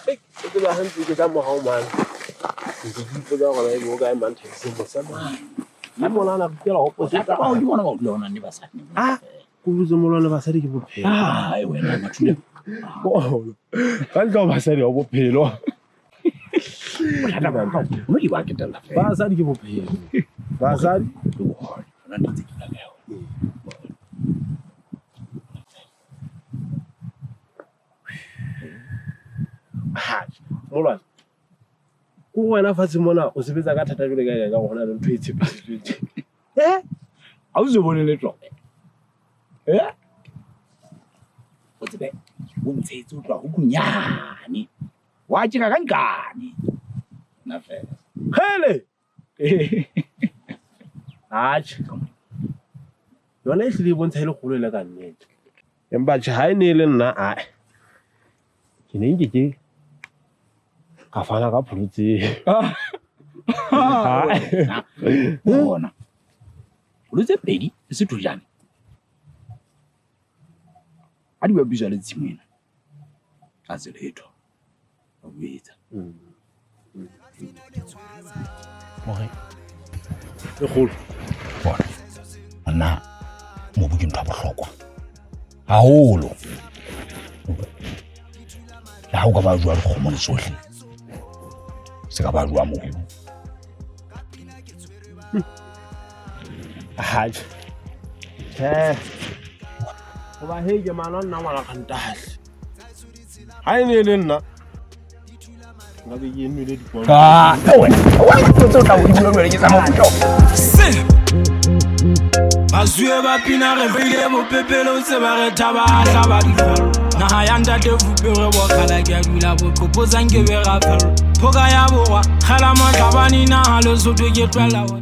O tseba ha ntse ke tla morao mane. Ntse ke ipotsa hore na ebe o kae mang Thabiseng mose mane. Mme monana re kela opposite. Bao ke bona ba o dula o nang le basadi. Ah, ko botse molwane basadi ke bophelo. Ah, e wena Mathula. Boholo. Ka ntle ho basadi ha bophelo. Bothata ba hao. O no ke ba ketella fela. Basadi ke bophelo. Basadi Ke bohole. Hona ntho tse ke dula ka yona. Ha, molwane. Ko wena fatshe mona o sebetsa ka thata jwale ka ka hore hona le ntho e tshepisitsweng teng. Eh? Ha o se bone letlo. Eh? O tsebe o ntshetse o tloha ho kunyane. Wa tjeka ka nkane. Nna fela. Hele! Atjhe. Yona e hlile e bontsha e le kgolo e le ka nnete. Empa tjhe ha e ne e le nna ae. Ke ne nke ke ka fana ka pholo tseo. Bona. Pholo tse pedi le sethojane. Ha di bapiswa le tshimo ena. Ha se letho. O etsa. Hore E kgolo. bona nna mobu ke ntho ya bohlokwa haholo. Le ha o ka ba jwa dikgomo le tsohle, se ka ba jwa mobu. Atjhe. Tjhe. Hoba hei ke mano nna ngwana ka ntahle. Ha e ne e le nna nka be ke nwele dipolo. Ah, wena, wena o tla o di bua jwale ke tsa makutlwa. Se Bazuwe ba pina re beile bopepelo tse ba re thaba hlaba difalo naha ya ntate fupere bokgala ke a dula boqopotsang ke be ra felo phoka ya borwa kgela motlabane naha Lesotho ke tlwela ho